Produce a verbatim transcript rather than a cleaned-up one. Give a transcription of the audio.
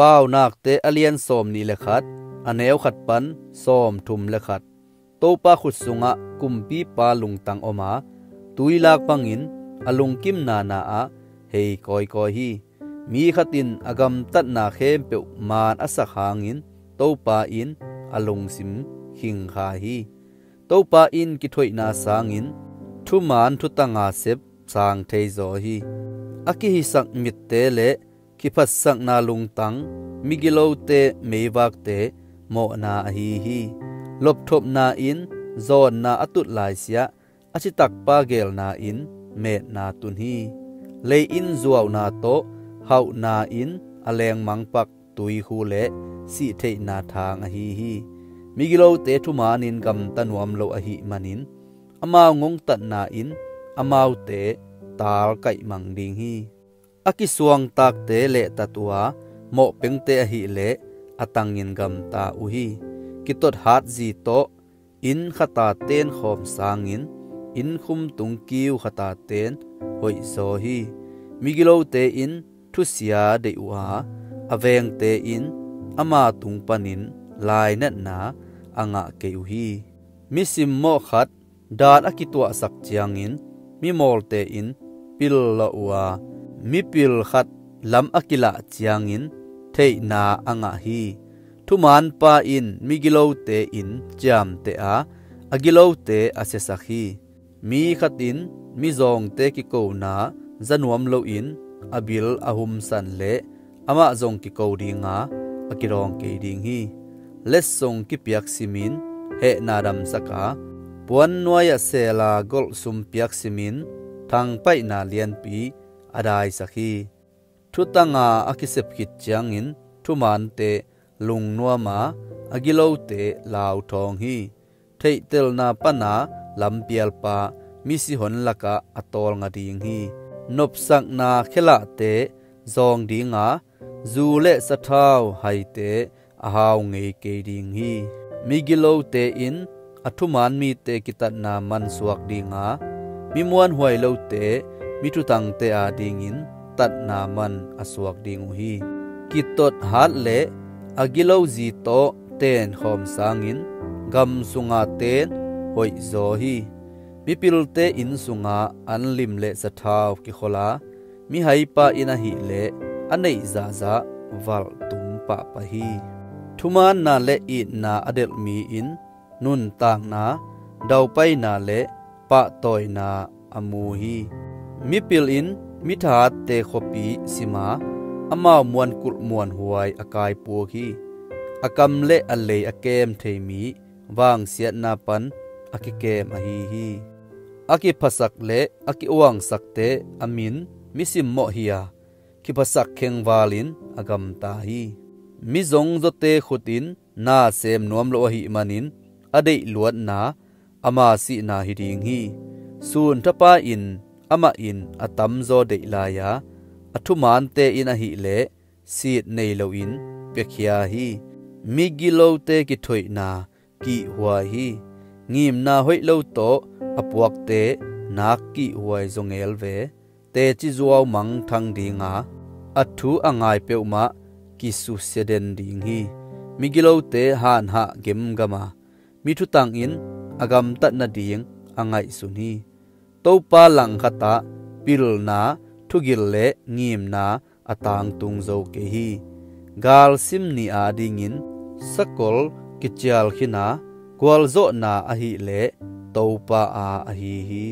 Paunakte a lian sawmnih le khat, a neu khat pan sawmthum le khat. Topa khut sungah kumpipa lungtang om a, tuilak bangin a lungkimna na-ah hei kawikawi hi. Mi khat in a gamtatna khempeuh maan a sak hangin Topa in a lungsim khingkhai hi. Topa in kithoihna sangin thumaan thutanga sep sang theizaw hi. A kihisak mitte le kiphatsakna lungtang migilote meivakte mawhna ahi hi. Lopthopna in zawnna a tut laisiah a citakpa geelna in meetna tun hi. Lei in zuauna tawh hauhna in a lengmangpak tuikhu le sihtheihna thang ahi hi. Migilote thumaanin gamta nuam lo ahih manin amau ngongtatna in amaute taal kaihmang ding hi. A kisuangtakte lehtat uh a, mawhpengte ahileh a tangin gamta uh hi. Kitot hatzi tawh inn khata ten khawm sangin inn khumtung kiu khata ten hoihzaw hi. Migilote in thusia deih uh a, a vengte in ama tung panin lainatna a ngah kei uh hi. Mi simmawh khat daan a kituahsak ciangin mimawlte in pil lawh uh a, mipil khat lam a kilah ciangin theihna a ngah hi. Thumaanpa in migilote in ciamteh a, a gilote a siasak hi. Mi khat in mizawngte kikona za nuam loin a bil a humsan leh amah zong kiko dinga a kidawng kei ding hi. Letsong kipiak simin hehna damsak a, puan nuai-ah seela golhsum piak simin thangpaihna lianpi a daisak hi. Thutanga a kisep khit ciangin thumaante lungnuam a, a gilote lauthawng hi. Theihtelna pana lampialpa misihon lakah a tawlnga ding hi. Nopsakna khelahte zawng dinga, zu le sathau haite a hau ngei kei ding hi. Migilote in a thumaan mite kitatna man suak dinga, mi muanhuai lote mi thutangte adingin tatna man a suak ding uh hi. Kitot hat le a gilo zi tawh tenkhawm sangin gam sunga ten hoihzaw hi. Mipilte inn sunga anlim le sathau kikhol a, mihaipa in ahileh a neih zahzah valhtum pahpah hi. Thumaanna le itna a delh mi in nuntakna, daupaina le pahtawina a mu hi. Mipil in mithahatte khuapi sima, amau muankulh muanhuai a kaipuak hi. A kam le a lei a kem thei mi vangsiatna pan a kikem ahi hi. A kiphasak le a kiuangsakte a min misimmawh hi a, kiphasak khengvalin a gamta hi. Mizong zawte khut in na sem nuam lo ahih manin a deihluatna ama sihna hi ding hi. Sunthapa in amah in a tamzaw deih lai a, a thumaante in ahileh sit nei loin piakhia hi. Migilote kithoihna kihhuai hi. Ngimna hoih lo tawh a puakte nak kihhuai zaw ngel ve. Teci zuau mangthang dinga, a thu a ngai peuhmah kisusia den ding hi. Migilote hanhah gemgam a, mi thutang in a gamtat nading a ngaihsun hi. Topa langkhatah pilna, thugil le ngimna a tangtung zo kei hi. Galsim ni adingin sakol kicial khin a, gualzawhna ahileh Topa a ahi hi.